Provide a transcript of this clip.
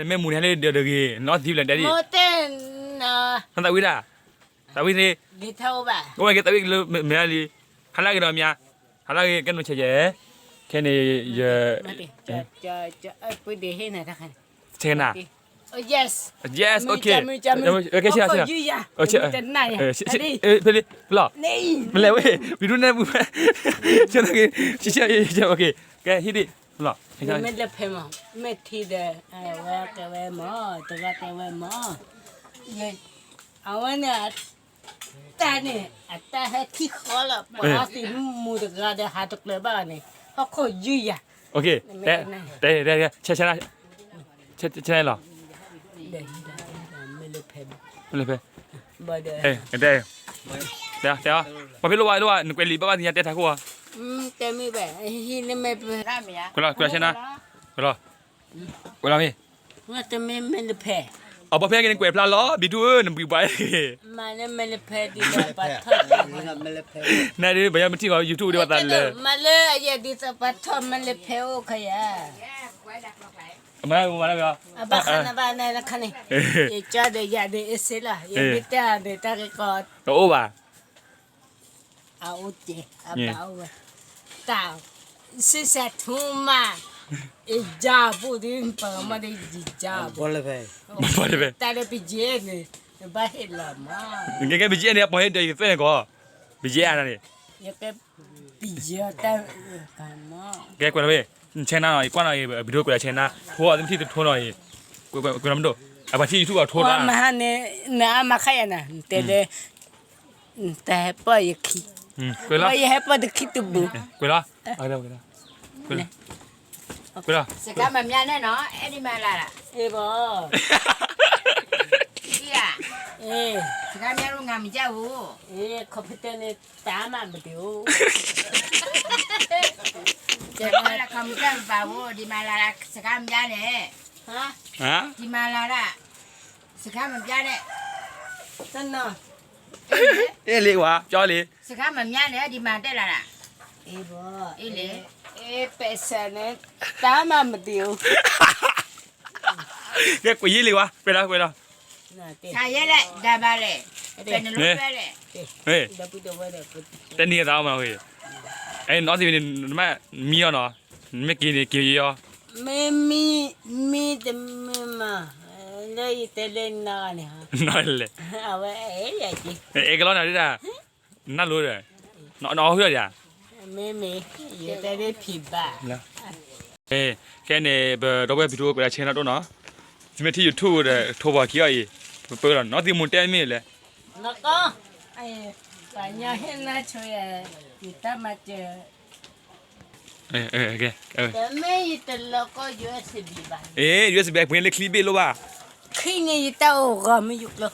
မ့ၢ်မူန့ၣ်ဟဲလၢဒီးတဂ့ၤ နီၢ်သံဖျဲးတဲဒ်, နသးဝံၣ်ဒၣ်, သးဝံၣ်သ့, အိၣ်ဝဲက့ၤသးဝံၣ်လၢမဲာ်လံ, ဟါလၢအဂ့ၤဒီးမါ, ဟါလၢအဂ့ၤကဲနိဆဲးယဲ, ခဲန့ၣ်ယ, ဆဲးကနၣ်, yes, okay, ဖဲလံ, မလဲၤဝဲ, ပဒူနဲၣ်ပူၤဖဲ, ကဲ ဟံၣ်ဒံး, လီၤ, မ့ၢ်လၢဖဲမး မ့ၢ်ထံဒီး အဝဲကဲဝဲမး တဂၤတဲဝဲမး, အဝဲန့ၣ်, တၢ်န့ၣ် အတၢ်ဟဲထံၣ်ဃီလီၤ ပှၤအီသံးမူတဂၤဒီးဟးတကျၢၤဘၣ်န့ၣ် ဟီၣ်ခိၣ်ယုၢ်ယၤ, ဆဲး, ဆဲးလီၤ, မ့ၢ်လၢဖဲ, တဲ, တဲအီၤ, ပှၤဖဲလိၣ်ဝဲလိၣ်ဝဲ နကွဲးလံာ်ဘၣ်ဘၣ်သ့ၣ်ညါတဲထးခိၣ်အီၤ, တဲမ့ၢ်ဘၣ်, ကွဲးလီၤ ကွဲးလီၤဆဲးနါ, ကွဲးလီၤ, ကွဲးလီၤမ့ၢ်, တမ့ၢ်မ့ၢ်လၢဖဲ, အဘီဖဲက့ၤနကွဲးဖျါလီၤ ဘံထူဧၢ နဘှံးဘှါ, မ့ၢ်လၢဖဲဒ်, နဒုးပယီၤမ့ၢ်ထံၣ်ဃီ YouTube ဒ်ပသးလၢ, မ့ၢ်လၢအယဲၢ်ဒ်သိးပှၤထီၣ်မ့ၢ်လၢဖဲအိၣ်ခါယၤ, အမၤဝဲလၢ, အဘၣ်ဃးနဘၣ်နဲလၢခါန့ၣ်, ယကၠီဒီးယၤဒီးအ့ၣ်စ့လီၤ ယမ့ၢ်တဲအီၤဒီးတၢ်ဂ့ၢ်ကီ, တအိၣ်ဘၣ် အအိၣ်ကဲ, အဘၣ်အိၣ်ဝဲ, တၢ်, စံးစဲးထူမး, အ့ၣ်ယၤဘိၣ်ဒ်ပှၤမီၢ်ဒ်, ယၤဘိၣ်, တၢ်လၢပယဲၢ်န့ၣ်, ဘၣ်ဟ့ၣ်လီၤမး, ကဲ ပယဲၢ်န့ၣ် အပှၤဟ့ၣ်ဒီးယသ့ၣ်န့ၣ်ကီး, ပယဲၢ်အါန့ၣ်, ကဲကွဲးလီၤဝဲ, ဆဲးနါနီၤ ယကွၢ်နီၤ video ကွဲးလီၤဆဲးနါ ထိအီၤ သမထံၣ်တထိနီၤအံၤ, ကွဲးလီၤမ့ၢ်ဒိၣ်, အပှၤထံၣ် YouTube အီၤထိဒၣ်, မဟါန့ၣ်, နအါမးခါယၤနၤ တဲလၢ တဟဲပီၢ်ယခံ, ကွဲးလီၤ, ယဟဲပီၢ်တခံတဘူး, ကွဲးလီၤ, ကွဲးလီၤ, စကါမၤမၠါန့ၣ်နီၤ အဲၣ်ဒံးမၤလၢ်လၢ်, အ့ၣ်ဘၣ်, စကါမၠါရိငါမကၢ်ဧိၤ, ခီဖျိတၢ်န့ၣ် တၢ်မၤမတၤအိၣ်, စကါမၤလၢ်ခီမကၢ်ပပာ်ဧိၤ ဒံးမၤလၢ်လၢ် စကါမၠါန့ၣ်, ဒံးမၤလၢ်လၢ်, စကါမၠါန့ၣ်, တနီၤ, အ့ၣ်လံဝါ ကၠီလံ, စကါမၠါန့ၣ် ဒံးမၤတဲလၢ်လၢ်, အ့ၣ်ဘၣ်, အ့ၣ်လံ, အ့ၣ်ပဲစၢ်န့ၣ်, တၢ်မၤမတၤအိၣ်, ကဲကွဲးယဲၢ်လံဝါ ကွဲးလီၤ ကွဲးလီၤ, တၢ်ယဲၢ်လဲၣ် ဒၣ်ဘၣ်လဲၣ်, ပနလိလဲၣ်, တနံၤအသးမးဝဲ, အဲ နီၢ်သံးန့ၣ် နမ့ၢ်မံအီၤနီၤ, မ့ၢ်က့ၤန့ၣ်က့ၤယီၤ, မ့ၢ်မံ, မံတမ့ၢ်မး, လၢယတဲလၢနၤန့ၣ်, နီၢ်လဲၣ်, အဝဲ, အဲကလီၤနၤဒၣ်, နၢ်လိဒီး, နအီၣ်ဟုၣ်ဒီး, မ့ၢ်မ့ၢ်, ယတဲဒၣ်ဖံးဘၣ် ခဲန့ၣ် ပဒီပုၢ်ဝဲၢ်ဖံးထူဝဲကွဲးလၢဆဲးနါဒိၣ်နီၤ, သုမ့ၢ်ထံၣ် YouTube ဒီး ထိၣ်ပှၤခံအီၤအံၤ, ပပၢလီၤ နီၢ်သံးမူတဲမ့ၢ်လဲၣ်, လီၤကီ, ပှၤညီဟ့ၣ်နါဆိယဲ, ယတၢ်မၤစၢၤ, တမ့ၢ်ယတလီၤကီ USB ဘၣ်, အ့ USB ပှ့ၤလၢချံဘ့ၣ်လိၣ်ဘၣ်, ခံန့ၣ်ယတၢ်အိၣ်ဂီၤမ့ၢ်ယူၤကျိ